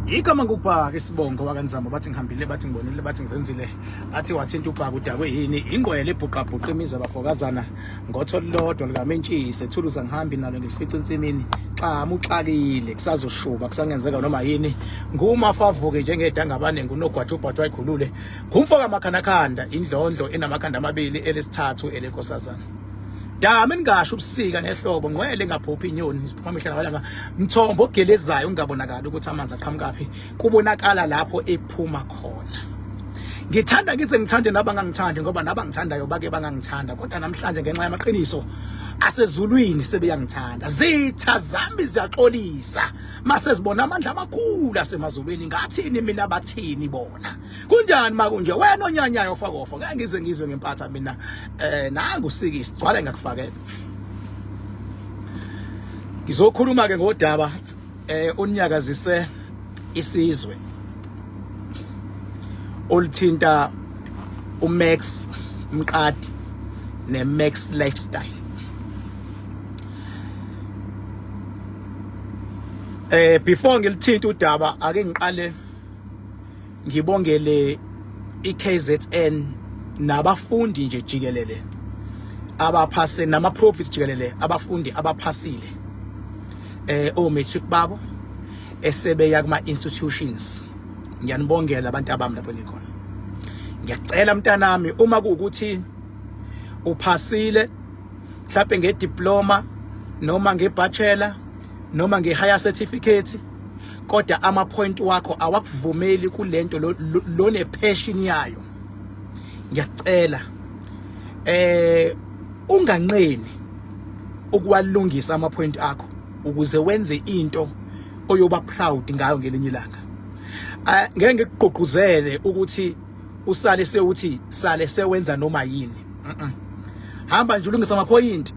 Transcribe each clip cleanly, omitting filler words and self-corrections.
Igama ngubhaka isibongo wakaNzama, bathi ngihambile, bathi ngibonile, bathi ngizenzile, bathi wathinta ubhaka udakwe yini ingqwele ebhuqabhuqa imizi abafokazana ngotho lodwa likamentshisi ethuluza ngihambi nalo ngilifica ensimini xamu uxakile kusazoshuba kusangenzeka noma yini ngumafavuke njengedangabane ngunogwaja ubhajwa ayikhulule ngumfo kamakhanakhanda indlondlo enamakhanda amabili elesithathu elenkosazana. Dama ningasho ubusika nehlobo ngqwele ngaphuphi inyoni ziphuma imihla namalanga mthombo ogelezayo ungabonakali ukuthi amanzi aqhamukaphi kubonakala lapho ephuma khona. Ngithanda ngize ngithande nabangangithandi ngoba nabangithandayo bake bangangithanda kodwa namhlanje ngenxa yamaqiniso asezulwini sebeyangithanda. Zitha zami ziyaxolisa mase zibona amandla amakhulu asemazulwini ngathini mina bathini bona. Kunjani makunje wena onyanyayo fakofo ngeke ngize ngizwe ngempatha mina nangu sikisi gcwala ngakufakela. Ngizokhuluma ke ngodaba unyakazise isizwe oluthinta uMax Mqadi neMax Lifestyle. Before ngilithinta udaba ake ngiqale ngibongele iKZN nabafundi nje jikelele abaphase nama profits jikelele abafundi abaphasile o matric babo esebeya kuma institutions. Ngiyanibongela abantu abami lapho nikhona. Ngiyacela mntanami uma kuukuthi uphasile mhlawumbe ngediploma noma ngebachelor noma nge-higher certificate kodwa ama-point wakho awakuvumeli kulento lo ne-passion yayo, ngiyacela unganqeni ukuwalungisa ama-point akho ukuze wenze into oyoba proud ngayo ngelinye ilanga. Ngeke ngikugqugquzele ukuthi usale sewuthi sale sewenza noma yini. Hamba nje ulungisa amaphoyinti.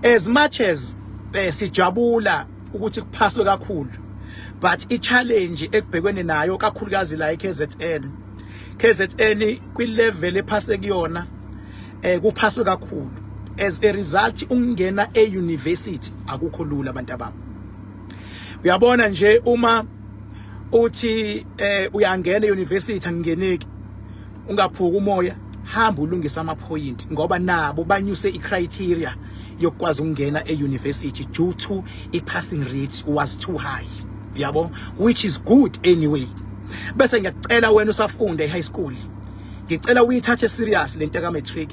As much as sijabula ukuthi kuphaswe kakhulu, but i-challenge ekubhekene nayo kakhulukazi la eKZN, KZN kwi-level ephase kuyona kuphaswe kakhulu. As a result ukungena e-university akukho lula abantu abami. Uyabona nje uma uthi uyangena e-university angingeneki, ungaphuka umoya, hamba ulungisa amaphoyinti ngoba nabo banyuse i-criteria yokukwazi ukungena e-university due to i-passing rate was too high, yabo, which is good anyway. Bese ngiyacela wena usafunda e-high school, ngicela uyithathe serious lento ka matric,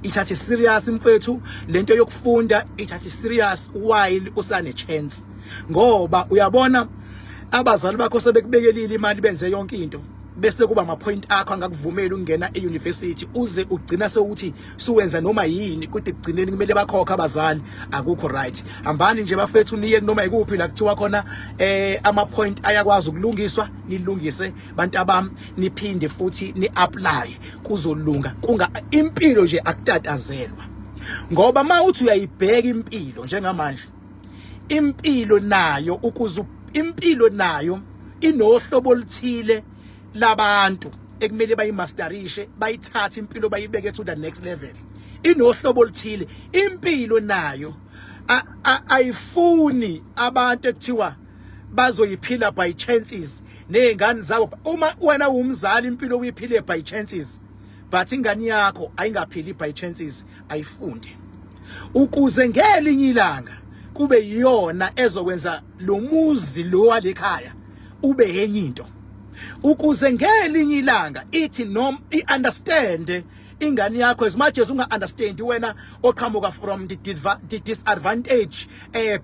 ithathe serious mfethu lento yokufunda, ithathe serious while usane chance, ngoba uyabona abazali bakho sebekubekelile imali benze yonke into, bese kuba ama point akho angakuvumeli ukungena e-university uze ugcina sewuthi suwenza noma yini, kodwa ekugcineni kumele bakhokhe abazali. Akukho right. Hambani nje bafethu niye noma ikuphi la kuthiwa khona ama point ayakwazi ukulungiswa, nilungise bantu abami, niphinde futhi ni apply, kuzolunga. Kunga impilo nje akutatazelwa, ngoba mawuthi uyayibheka impilo njengamanje, impilo nayo ukuze impilo nayo inohlobo oluthile labantu ekumele bayimasterishe, bayithathe impilo bayibeke to the next level. Inohlobo oluthile impilo nayo, ayifuni abantu ekuthiwa bazoyiphila by chances nezingane zabo. Uma wena uwumzali impilo uyiphile by chances, but ingane yakho ayingaphili by chances, ayifunde ukuze ngelinye ilanga kube yiyona ezokwenza lo muzi lo walekhaya ube yenye into, ukuze ngelinye ilanga ithi noma i-understand ingane yakho as much as unga understand wena oqhamuka from the disadvantage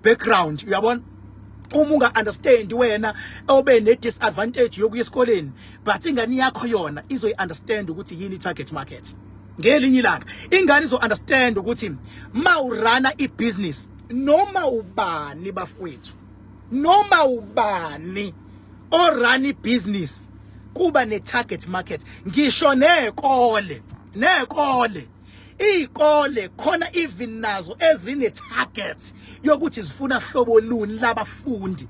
background. Uyabona uma unga understand wena obe ne disadvantage yokuya esikoleni, but ingane yakho yona izoyi understand ukuthi yini target market. Ngelinye ilanga ingane izo understand ukuthi mawurana ibusiness noma ubani bafowethu, noma ubani orun ibusiness kuba ne target market. Ngisho nekole, nekole izikole khona even nazo ezine target yokuthi zifuna hlobo luni labafundi.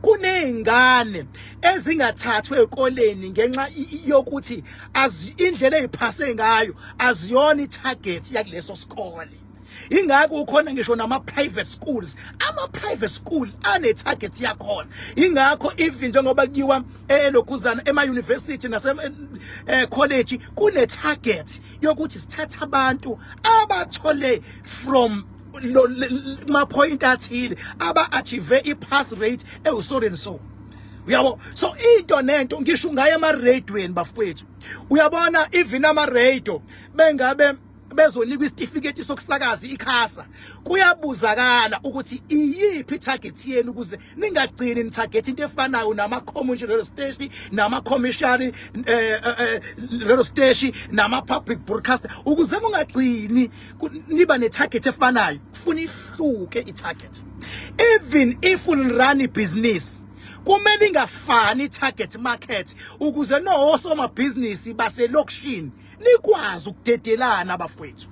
Kunezingane ezingathathwe ezikoleni ngenxa yokuthi indlela eziphase ngayo aziyona itarget yakuleso sikole. Ingakho ukhona ngisho nama private schools, ama private school ane target yakhona. Ingakho even njengoba kuyiwa elokhuzana ema university nase college kune target yokuthi sithatha abantu abathole from ma point athile, aba achieve i pass rate ewu so and so, uyabo. So into nento, ngisho ngaye ema radioweni bafowethu, uyabona, even ama radio bengabe bezonikwa isitifiketi sokusakaza ikhasa, kuyabuzakala ukuthi iyiphi target yenu ukuze ningagcini nitarget into efanayo nama community radio station, nama commercial radio station, nama public broadcaster, ukuze kungagcini niba ne target efanayo. Kufuna ihluke i target. Even if you run a business, kumele ingafani i-target market ukuze nosomabhizinisi baselokishini nikwazi ukudedelana bafowethu,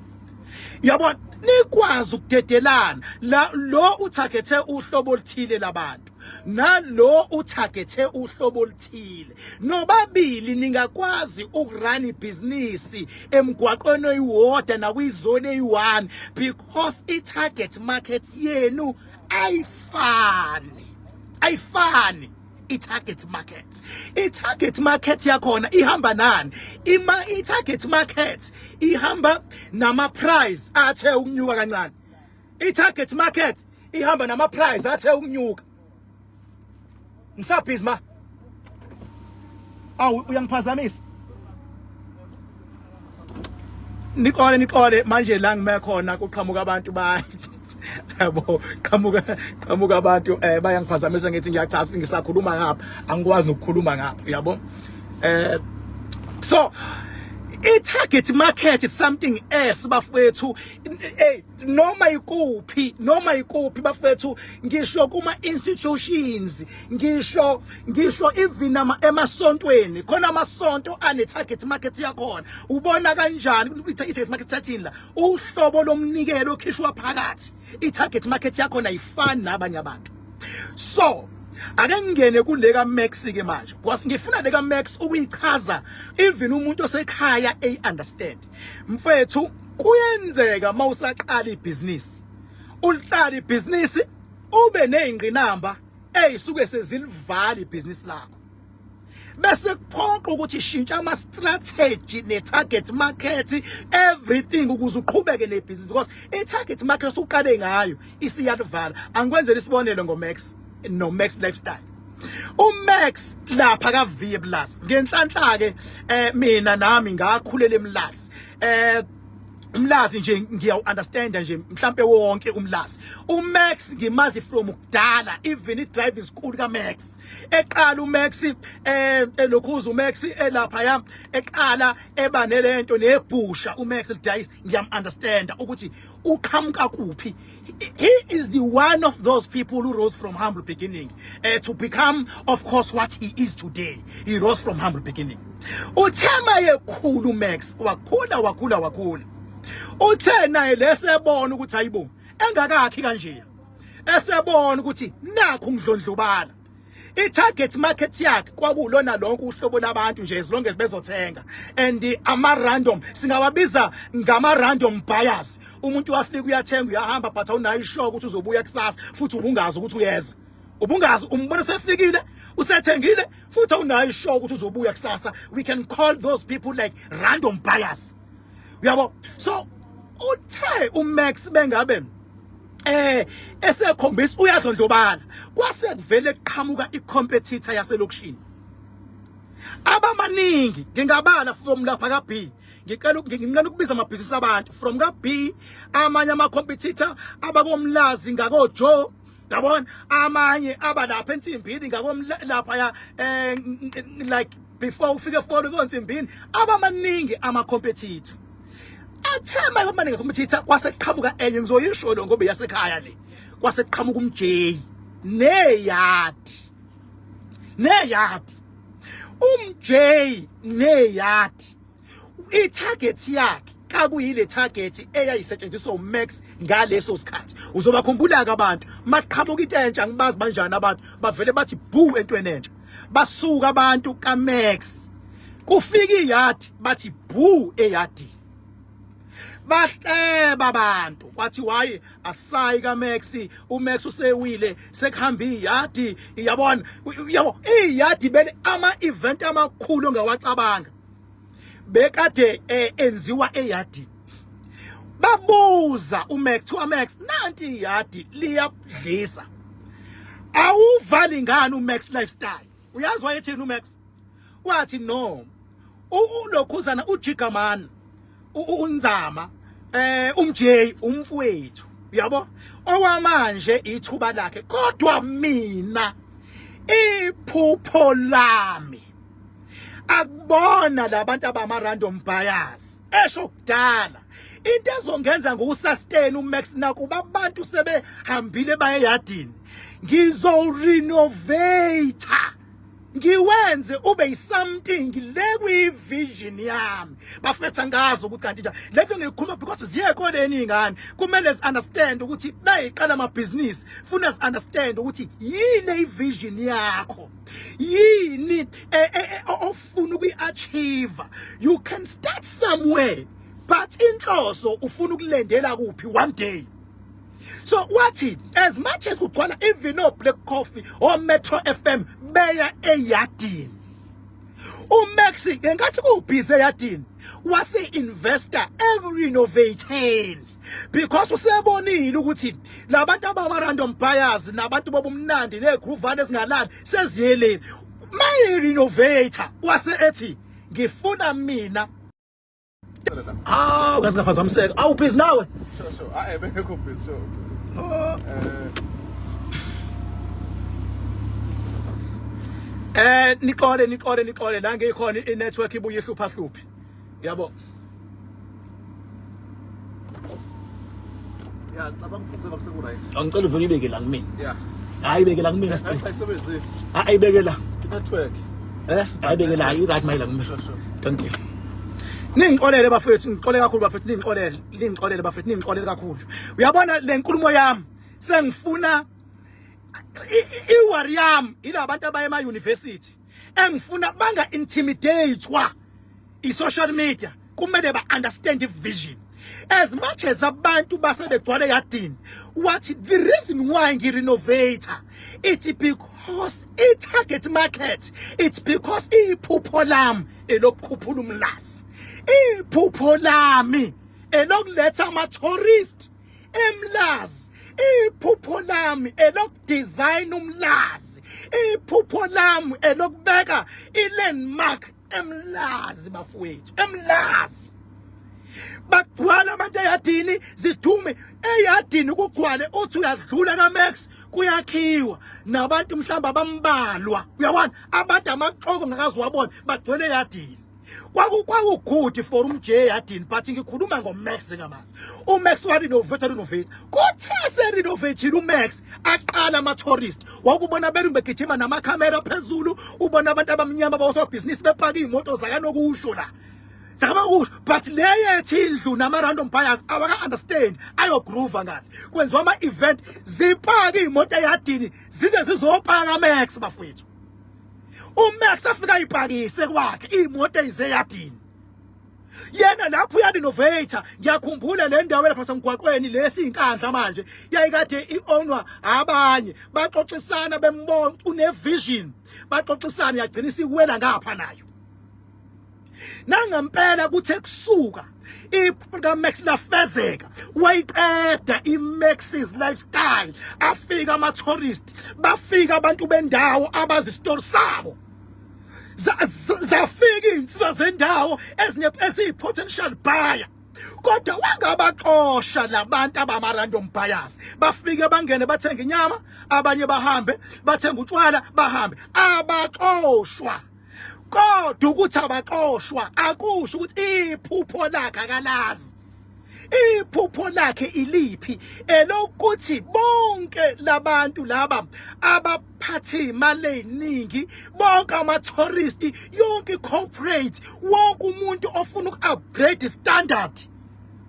yabona, nikwazi ukudedelana. La lo utargethe uhlobo oluthile labantu, nalo utargethe uhlobo oluthile, nobabili ningakwazi ukurun ibhizinisi emgwaqweni oyiwodwa nakwizone eyi-1 because i-target market yenu ayifani, ayifani i-target market. I-target market yakhona ihamba nani? Ima i-target market ihamba nama price athe ukunyuka kancane. I-target market ihamba nama price athe ukunyuka. Ngisabhizi ma, awu, uyangiphazamisa. Niqole, niqole. Manje la ngime khona kuqhamuka abantu ba, yabo, qhamuka abantu bayangiphazamisa. Ngithi ngiyachaza, ngisakhuluma ngapha, angikwazi nokukhuluma ngapha, uyabo. So i-target market is something else bafethu. Hey, noma ikuphi, noma ikuphi bafethu, ngisho kuma institutions, ngisho even ama emasontweni, khona amasonto ane target market yakhona. Ubona kanjani i-target market yathini? La uhlobo lomnikelo okhishwa phakathi, i-target market yakhona ayifani nabanye abantu. So ake ngingene kule ka Max ke manje because ngifuna le ka Max ukuyichaza even umuntu osekhaya a understand. Mfethu, kuyenzeka mawusaqala ibhizinisi, uliqala ibhizinisi ube nezingqinamba ezisuke sezilivala ibhizinisi lakho, bese kuphoqa ukuthi shintsha ama strategy ne target market, everything, ukuze uqhubeke nebhizinisi because i target market uqale ngayo isiyalivala. Angikwenzela isibonelo ngoMax, no Max Lifestyle. uMax lapha ka V Plus, ngenhlanhla ke mina nami ngakhulela eMlazi. Umlazi nje ngiyawu understand nje mhlambe wonke umlazi. uMax ngimazi from kudala, even i driving school kaMax eqala, uMax elokhuza, uMax elapha ya eqala eba nelento nebhusha, uMax lidayisa, ngiyam understand ukuthi uqhamuka kuphi. He is the one of those people who rose from humble beginning to become, of course, what he is today. He rose from humble beginning. Uthema yekhulu Max, wakhula, wakhula, wakhula. Uthe naye lesebona ukuthi hayibo, engakakhi kanje, esebona ukuthi nakhu ngidlondlobala, i-target market yakhe kwakulona lonke uhlobo labantu nje, as long as bezothenga, and ama random, singawabiza ngama random buyers. Umuntu wafika, uyathenga, uyahamba, but awunayo ishock ukuthi uzobuya kusasa futhi. Ubungazi ukuthi uyeza, ubungazi, umbona sefikile, usethengile futhi, awunayo ishock ukuthi uzobuya kusasa. We can call those people like random buyers, uyabo. So uthe uMax bengabe esekhombisa uyadlondlobala, kwase kuvele kuqhamuka icompetitor yaselokishini abamaningi. Ngingabala from lapha ka B, ngicela nginqena ukubiza amabhizinisi abantu from ka B, amanye ama competitor abakomlazi ngako Joe, yabona, amanye abalapha ensimbini ngakomla lapha ya like before ufike folo konsimbini, abamaningi ama competitor. Athe maye competitor, kwase kuqhamuka enye, ngizoyisho lo ngoba yasekhaya le. Kwase kuqhamuka umJ neyadi, neyadi, umJ neyadi. I-target yakhe kakuyile target eyayisetshenziswa uMax ngaleso sikhathi. Uzobakhumbula ke abantu maqhamuka into entsha, ngibazi banjani abantu, bavele bathi boo entweni entsha. Basuka abantu kaMax, kufika iyadi, bathi boo eyadini. Bahleba abantu kwathi why asayi kaMax, uMax usewile sekuhamba iyadi, iyabona yabo iyadi bele ama event amakhulu ongawacabanga bekade enziwa eyadini. Babuza uMax, kuthiwa Max nanti iyadi liyadlisa, awuvali ngani uMax Lifestyle? Uyazi wayethini uMax? Wathi no, ulokhuzana uJigaman unzama umJ umfowethu, uyabo, okwamanje ithuba lakhe, kodwa mina iphupho lami akubona labantu abama random buyers. Esho kudala into ezongenza ngokusustain uMax nakuba abantu sebehambile baye eyadini, ngizorenovate ngiwenze ube something le kwi-vision yami. Bafethu, angazi ukuthi kanti njani lento ngiyikhuluma because ziye ekoleni izingane, kumele zi-understand ukuthi bayiqala amabhizinisi, funa zi-understand ukuthi yini i-vision yakho, yini ofuna ukuyi-achieve. You can start somewhere, but inhloso ufuna ukulendela kuphi one day? So wathi as much as kugcwala even no Black Coffee or Metro FM beya eyadini, uMax ngenkathi kubhizi eyadini wase investor ekurenovating because usebonile ukuthi labantu abama random buyers nabantu bobumnandi negroovane ezingalali seziyele. Mayi renovator wase ethi ngifuna mina. Hawu, ngaze ngaphazamiseka. Awu, busy nawe? Sure. Hayi, bengekho busy, sure. Oh. Nixole nixole nixole la ngikhona, i-network ibuye ihlupha hluphi. Yabo. Ya, cabanga futhi ngabe seku right. Angicela uvele ibeke la kumina. Yeah. Hayi, ibeke la kumina straight. Ayisebenzisi. Hayi, ibeke la. Network. Hayi, ibeke la, i-right mayila kumina. Sure. Thank you. Ningixolele bafethu, ngixole kakhulu bafethu, ningixolele, ningixolele bafethu, ningixolele kakhulu. Uyabona le nkulumo yami sengifuna iworry yami ilabantu abaye ema university engifuna banga intimidatewa i-social media, kumele ba understand i-vision. As much as abantu basebegcwale eyadini, wathi the reason why ngirenovate, it's because i-target market, it's because iphupho lami elokukhuphula uMlazi, iphupho lami elokuletha ama-tourist eMlazi, iphupho lami elokudesign uMlazi, iphupho lami elokubeka i-landmark eMlazi. Bafowethu, eMlazi bagcwala abantu eyadini, zidume eyadini, kugcwale, uthi uyadlula kaMax kuyakhiwa nabantu mhlawumbe abambalwa, uyabona abantu amaxoko ngakazi wabona bagcwele eyadini. Kwaku good for umJ eyadini, but ngikhuluma ngoMax njengamanje. uMax wa renovate renovate, kuthe se renovate uMax aqala ama tourist, wakubona belu begijima namakhamera phezulu, ubona abantu abamnyama bawusobhizinisi bepaka iy'moto zakanokusho la zakabakusho, but le yethu indlu nama random buyers awaka understand ayogroove ngale kwenziwa ama event, zipaka iy'moto eyadini zize zizopaka Max. Bafowethu, uMax afika ayipakise kwakhe iy'moto eyizeyadini, yena lapho uyarenovate. Ngiyakhumbula le ndawo lapha semgwaqweni lesi inkandla manje yayikade i-ownwa abanye, baxoxisana bembona une vision, baxoxisana yagcina isiwela ngapha nayo. Nangempela kuthe kusuka kaMax lafezeka, wayiqeda iMax's Lifestyle, afika ama tourist, bafika abantu bendawo abazi story sabo, zafika izinsizwa zendawo ezine eziyi potential buyer, kodwa wangabaxosha labantu abama random buyers. Bafike bangene bathenga inyama, abanye bahambe bathenga utshwala bahambe, abaxoshwa. Kodwa ukuthi abaxoshwa akusho ukuthi iphupho lakhe akalazi. Iphupho lakhe iliphi? Elokuthi bonke labantu laba abaphathe imali eziningi, bonke ama-tourist, yonke i-corporate, wonke umuntu ofuna uku-upgrade standard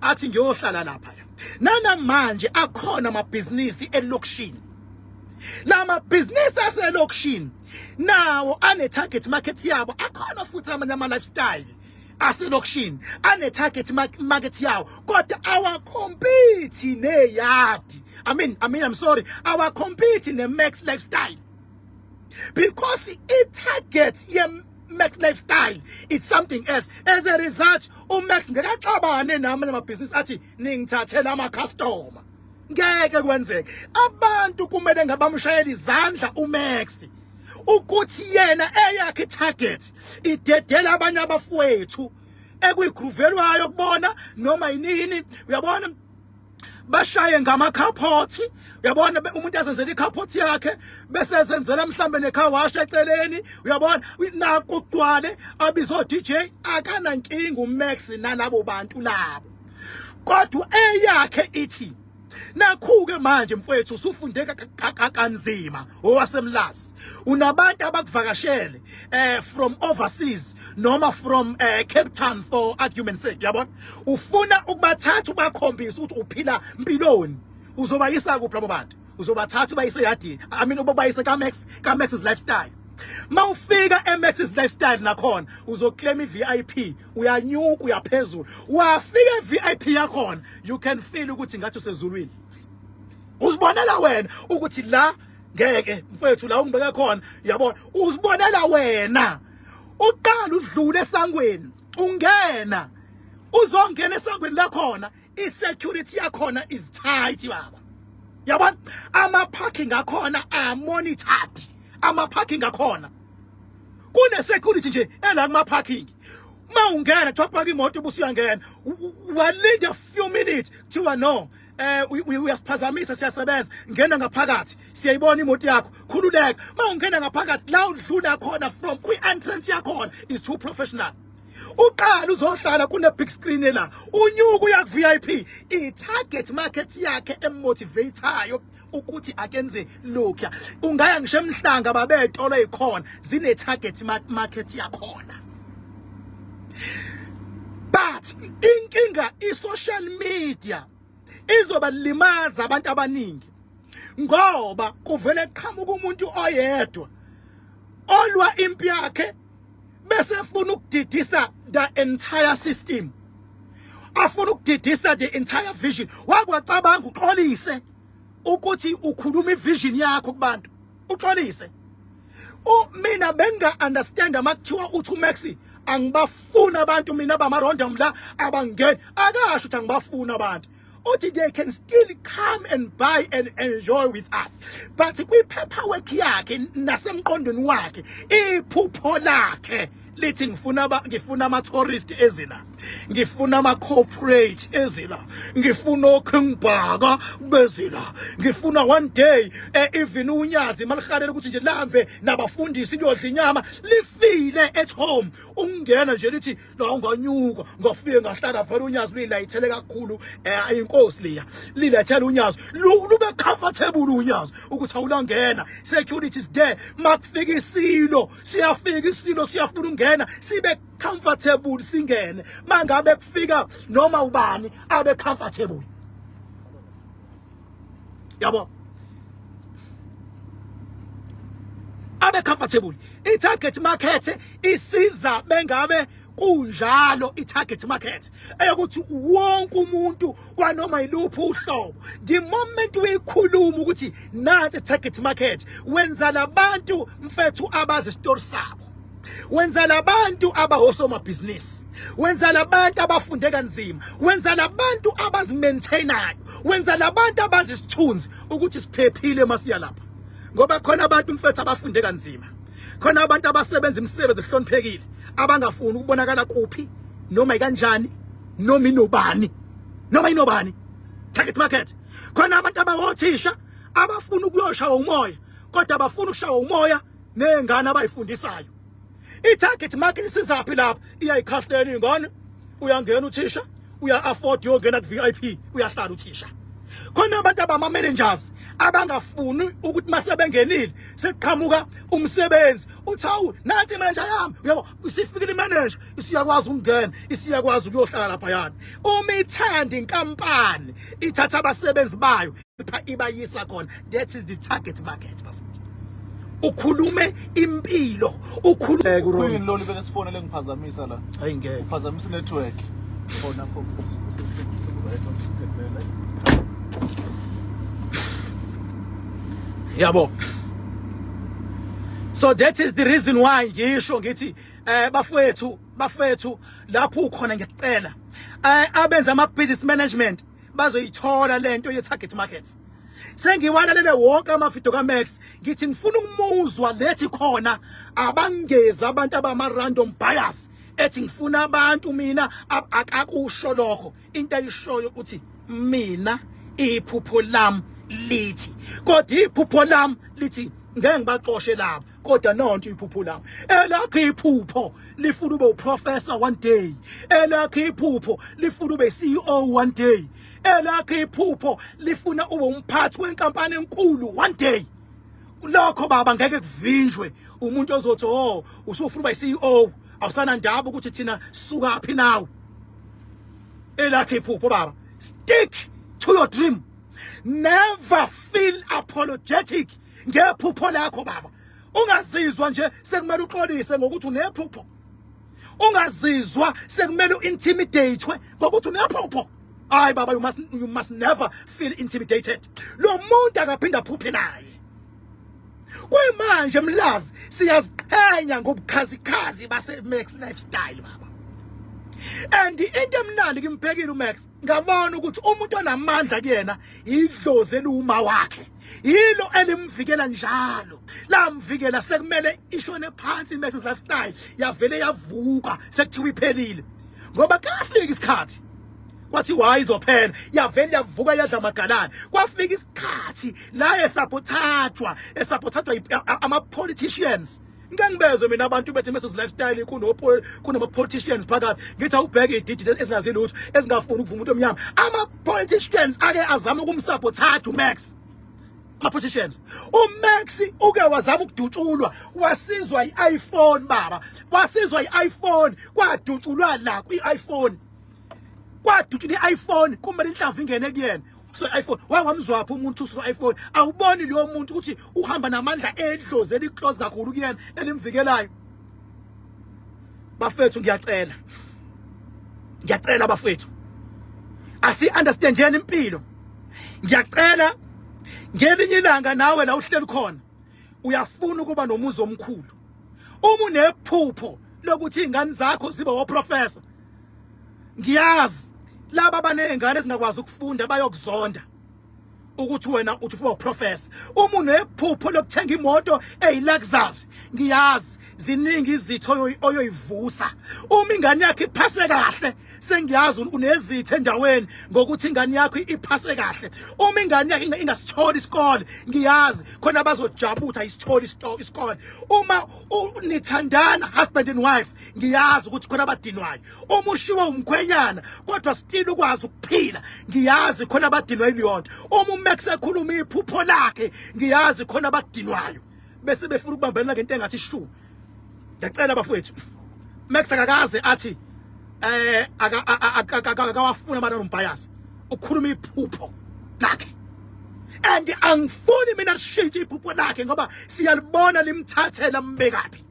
athi ngiyohlala lapha. Nanamanje akhona amabhizinisi elokishini, lamabhizinisi aselokishini nawo ane target market yabo, akhona futhi amanye ama lifestyle. Aselokishini ane target market yawo, kodwa awa-compete neyadi. I mean, I'm sorry, awa-compete ne Max Lifestyle, because i-target ye Max Lifestyle, it's something else. As a result, uMax ngeke axabane namanye amabhizinisi athi ningithathela ama customer. Ngeke kwenzeke. Abantu kumele ngabamshayela izandla uMax ukuthi yena eyakhe target idedela abanye abafowethu ekuyigroovelwayo kubona noma yinini, uyabona, bashaye ngama-carport, uyabona, umuntu azenzela i-carport yakhe bese ezenzela mhlambe ne-car wash eceleni, uyabona, nakugcwale abizo DJ. Akanankinga uMax nalabo bantu labo, kodwa eyakhe ithi nakhuke manje mfowethu usufunde kanzima owasemlazi, unabantu abakuvakashele from overseas noma from Cape Town, for argument's sake, yabona, ufuna ukubathatha ubakhombise ukuthi uphila mpiloni. Uzobayisa kuphi labo bantu? Uzobathatha ubayise yadini, I mean, ubayise kaMax, kaMax's Lifestyle. Mawufika eMax's Lifestyle nakhona uzoclaim iVIP, uyanyuka uyaphezulu, wafika eVIP yakhona, you can feel ukuthi ngathi usezulwini. Uzibonela wena ukuthi la ngeke mfethu la ungibeke khona, yabona, uzibonela wena. Uqala udlule esangweni, ungena, uzongena esangweni lakhona, i-security yakhona is tight baba, yabona, ama-parking akhona are monitored, ama-parking akhona kune security nje ela kuma parking. Mawungena kuthiwa park imoto, ubusuyangena, walinda few minutes, kuthiwa no, uyasiphazamisa, siyasebenza, ngena ngaphakathi, siyayibona imoto yakho, khululeka. Mawungena ngaphakathi la udlula khona from kwi entrance yakhona is too professional. Uqala uzohlala kune big screen la, unyuka uya ku VIP. I target market yakhe emotivateayo ukuthi akenze lokhu. Ungaya ngisho emhlanga babetolo ezikhona zine target market yakhona, but inkinga i-social media izobalimaza abantu abaningi ngoba kuvele qhamuka umuntu oyedwa olwa impi yakhe bese efuna ukudidisa the entire system, afuna ukudidisa the entire vision. Wakwacabanga uxolise ukuthi ukhuluma ivision yakho kubantu, uxolise. Mina benga understand makuthiwa uthi uMax angibafuna abantu mina bamaronda la abangeni. Akasho ukuthi angibafuna abantu, uthi they can still come and buy and enjoy with us, but kwi-paperwork yakhe nasemqondweni wakhe, iphupho lakhe lithi ngifuna ama-tourist ezila, ngifuna ama-corporate ezila, ngifuna oKing Bhaka bezila, ngifuna one day even unyazi malihalela ukuthi nje lambe nabafundisi liyodla inyama, lifile at home ungena nje lithi la unganyuka ngafike ngahlala vele unyazi luyilayithele kakhulu, inkosi liya lilethele unyazi lube comfortable unyazi ukuthi awulangena, security is there. Makufika isilo, siyafika isilo, siyafuna ukungena, sibe comfortable singene. Mangabe kufika noma ubani abe comfortable, yabo, abe comfortable. I-target market isiza bengabe kunjalo, i-target market eyokuthi wonke umuntu kwanoma yiluphi uhlobo. The moment uyikhuluma ukuthi nansi i-target market, wenza labantu mfethu abazi isitori sabo, wenza labantu abahosomabhizinisi, wenza labantu abafunde kanzima, wenza labantu abazimaintainayo, wenza labantu abazi isithunzi ukuthi siphephile masiya lapha, ngoba khona abantu mfethu abafunde kanzima, khona abantu abasebenza imisebenzi ehloniphekile abangafuni ukubonakala kuphi noma ikanjani noma inobani noma inobani. Target market, khona abantu abawothisha abafuna ukuyoshawa umoya kodwa abafuna ukushawa umoya nezingane abayifundisayo. I-target market isizaphi lapho? Iyayikhahlela ingane, uyangena uthisha, uya afford uyongena ku-VIP, uyahlala uthisha. Khona abantu abama-managers abangafuni ukuthi mase bengenile sekuqhamuka umsebenzi uthi hawu, nansi imanager yami, uyabo, isifikile imanager, isiyakwazi ukungena, isiyakwazi ukuyohlala laphayana. Uma ithanda inkampani ithatha abasebenzi bayo ibayisa khona. That is the target market, bafowethu. Ukhulume impilo, ukhulume. Kuyini lolu beke sifonele ngiphazamisa la? Hayi ngeke. Uphazamisa network. Khona kho seku-right ngempela. Yabo. So that is the reason why ngisho ngithi bafowethu, bafowethu lapho ukhona ngiyacela. Abenza ama business management bazoyithola lento ye target market. Sengiwalalele wonke amavidiyo kaMax, ngithi ngifuna ukumuzwa lethi khona abangezi abantu abama random buyers, ethi ngifuna abantu mina akakusho lokho. Into ayishoyo ukuthi mina iphupho lami lithi, kodwa iphupho lami lithi ngeke ngibaxoshe laba, kodwa nonto iphupho lami elakho iphupho lifuna ube uprofessor one day, elakho iphupho lifuna ube CEO one day, elakho iphupho lifuna ube umphathi wenkampani enkulu one day. Lokho baba ngeke kuvinjwe umuntu ozothi oh usufuna uba CEO, awusana ndaba ukuthi thina suka phi nawe. Elakho iphupho baba, stick to your dream, never feel apologetic ngephupho lakho baba. Ungazizwa nje sekumele uxolise ngokuthi unephupho, ungazizwa sekumele uintimidatewe ngokuthi unephupho. Hayi baba, you must never feel intimidated. Lo muntu akaphinda aphuphe naye. Kuyimanje Mlazi siyaziqhenya ngobukhazikhazi base Max Lifestyle baba. And into emnandi kimbhekile uMax, ngabona ukuthi umuntu onamandla kuyena idlozi eliwuma wakhe, yilo elimvikela njalo, lamvikela sekumele ishone phansi iMax Lifestyle, yavele yavuka sekuthiwa iphelile, ngoba kafika isikhathi kwathi why izophela, yavele yavuka yadla amagalane. Kwafika isikhathi la esabotagwa ama politicians. Ngeke ngibezwe mina abantu bethi Mrs Lifestyle kunama politicians phakathi. Ngithi awubheke ididi ezingazi lutho, ezingafuni ukuvuma umuntu omnyama. Ama politicians ake azama ukumsabotage uMax, ama politicians. uMax uke wazama ukudutshulwa, wasizwa iiPhone baba, wasizwa iiPhone, kwadutshulwa la kwi-iPhone, kwadutshulwa i-iPhone, kumele inhlamvu ingene kuyena. So iPhone wawamzwaphi umuntu ususa iPhone? Awuboni leyo muntu ukuthi uhamba namandla edlozi eliclose kakhulu kuyena elimvikelayo. Bafethu ngiyacela, ngiyacela bafethu, asi understandeni impilo. Ngiyacela, ngelinye ilanga nawe la uhleli khona uyafuna ukuba nomuzi omkhulu, uma unephupho lokuthi izingane zakho zibe oprofessor, ngiyazi laba abanezingane ezingakwazi ukufunda bayokuzonda ukuthi wena uthi ufuna uprofessor. Uma unephupho lokuthenga imoto eyiluxury, ngiyazi ziningi izitho oyoyivusa. Uma ingane yakho iphase kahle, sengiyazi unezitho endaweni ngokuthi ingane yakho iphase kahle. Uma ingane yakho ingasitholi isikole, ngiyazi khona bazojabula ayisitholi isikole. Uma nithandana husband and wife, ngiyazi ukuthi khona abadinwayo. Uma ushiwe umkhwenyana kodwa still ukwazi ukuphila, ngiyazi khona abadinwa iliyonto. Uma uMax ekhuluma iphupho lakhe, ngiyazi khona abadinwayo bese befuna ukubambelela ngento engathi shu. Ngiyacela bafowethu, Max akakaze athi akawafuna abantu nobias, ukhuluma iphupho lakhe, and angifuni mina lishintshe iphupho lakhe ngoba siyalibona limthathela mbekaphi.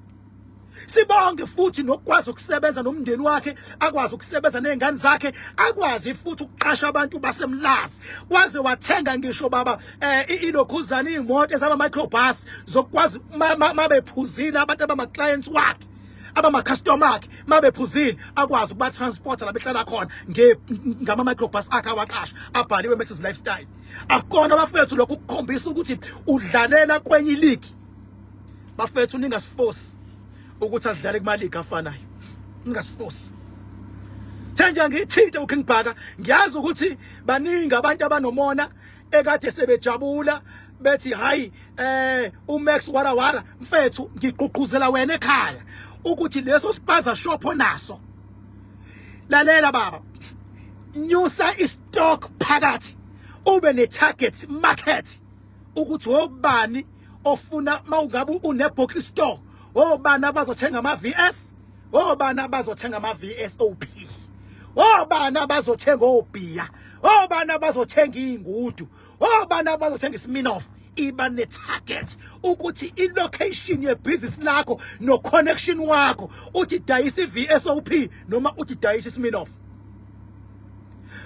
Sibonge futhi nokwazi ukusebenza nomndeni wakhe, akwazi ukusebenza nezingane zakhe, akwazi futhi ukuqasha abantu baseMlazi, waze wathenga ngisho baba ilokhuzana imoto ezama microbus zokwazi mabephuzile abantu abama clients wakhe, abama customer akhe, mabephuzile akwazi ukuba transporter la behlala khona ngama microbus akhe awaqasha abhaliwe Max's Lifestyle. Akukona bafethu lokhu ukukhombisa ukuthi udlalela kwenye league? Bafethu, ningasiforce ukuthi adlale kuma league afanayo, ningasiforce. Thenje ngithinte uKing Bhaka, ngiyazi ukuthi baningi abantu abanomona ekade sebejabula bethi hayi uMax wara wara. Mfethu, ngigqugquzela wena ekhaya ukuthi leso spaza shop onaso, lalela baba, nyusa istock phakathi, ube ne target market ukuthi obani ofuna. Mawungabe une bottle store, obani abazothenga ama VS, obani abazothenga ama VSOP, obani abazothenga obhiya, obani abazothenga ingudu, obani abazothenga iSmirnoff. Iba ne target ukuthi i location ye business lakho no connection wakho, uthi dayisa i-VSOP noma uthi dayisa iSmirnoff,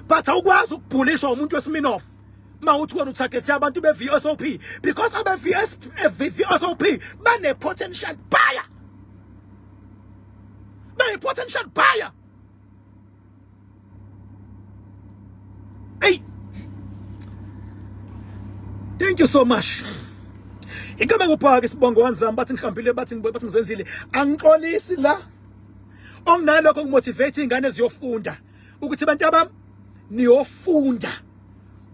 but awukwazi ukubhulishwa umuntu weSmirnoff mawuthi wena utarget abantu be-VSOP, because abe-VS VSOP bane potential buyer, bayi potential buyer. Hey, thank you so much. Inkabe kubhaka isibongo wanzama, bathi ngihambile, bathi ngibuye, bathi ngizenzile. Angixolisi la onginalokho, ngimotivate ingane eziyofunda ukuthi abantu abami niyofunda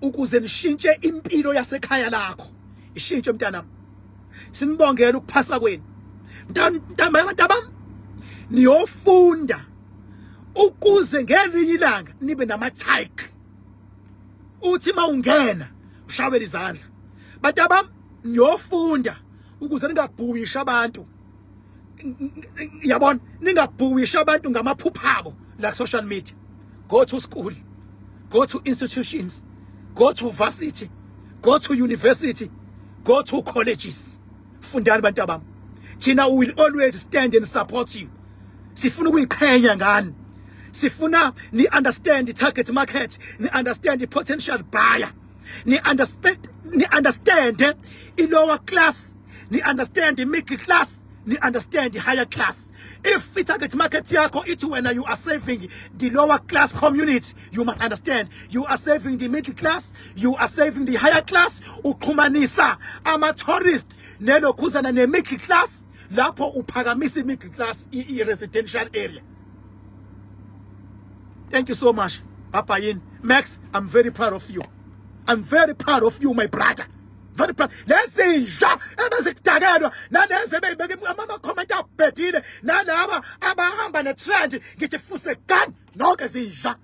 ukuze nishintshe impilo yasekhaya lakho, ishintshe mntanami. Sinibongela ukuphasa kwenu, mntanami. Niyofunda ukuze ngelinye ilanga nibe nama-title, uthi mawungena ushawele izandla. Bantu abami, niyofunda ukuze ningabhuwisha abantu, yabona, ningabhuwisha abantu ngamaphupha abo la social media. Go to school, go to institutions, go to varsity, go to university, go to colleges. Fundani, bantu abami. Thina we will always stand and support you. Sifuna ukuyiqhenya ngani, sifuna ni understand the target market, ni understand the potential buyer, ni understand i lower class, ni understand the middle class, ni understand the higher class. If i-target market yakho ithi wena you are serving the lower class community, you must understand you are serving the middle class, you are serving the higher class. Uxhumanisa ama-tourist nelokhuzana ne-middle class, lapho uphakamisa i-middle class, i-residential area. Thank you so much, Papa Yin Max. I'm very proud of you. I'm very proud of you, my brother, very proud. Lezinja ebezikudakelwa nalezi ebeyibeka ama-comment abhedile nalaba abahamba ne-trend, ngithi fuse gani nonke zinja.